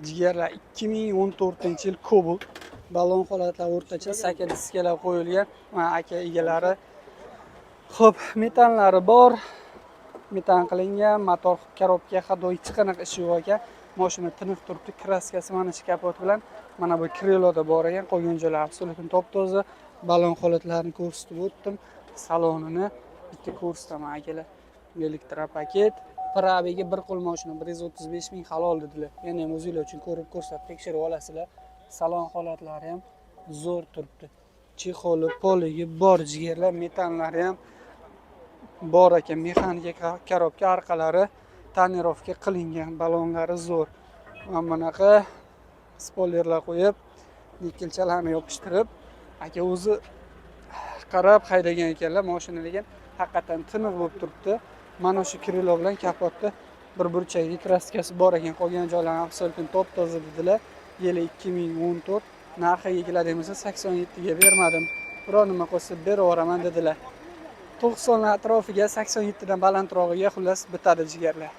Jigarlar, 2014-yil Cobalt. Balon holatlari o'rtacha, saka diskalar qo'yilgan. Mana aka egalari. Xo'p, metanlari bor. Metan qilingan, motor, коробка, ходовой, hech qanaqa ishi yo'q ekan. Mashina tiniq turibdi, краска si mana shu kapot bilan mana bu крыло da bor ekan, qolgan joylari абсолютно top-toza. Balon holatlarini ko'rsatib o'tdim. Salonini bitta ko'rsataman, akalar. Электропакет. Пробег i bir qo'l mashina, 135 ming halol dedilar. Yana ham o'zinglar uchun ko'rib, ko'rsatib, tekshirib olasizlar. Salon holatlari ham zo'r turibdi. Чехол i, полик i bor, jigarlar, metanlari ham bor ekan. Mexanika коробка, orqalari тонировка qilingan, balonlari zo'r. Mana bunaqa spoilerlar qo'yib, nikkelchalarni yopishtirib, aka o'zi qarab haydagan ekanlar mashina, lekin haqiqatdan tiniq bo'lib turibdi. Mana shu крыло bilan kapotda bir burchagi краска si bor ekan, qolgan joylari абсолютно top toza dedilar. Yili 2014. Narxiga keladigan bo'lsa, 87 ga bermadim, biror nima qolsa berib yuboraman dedilar. 90 atrofiga, 87 dan balandrog'iga, xullas, bitadi, jigarlar.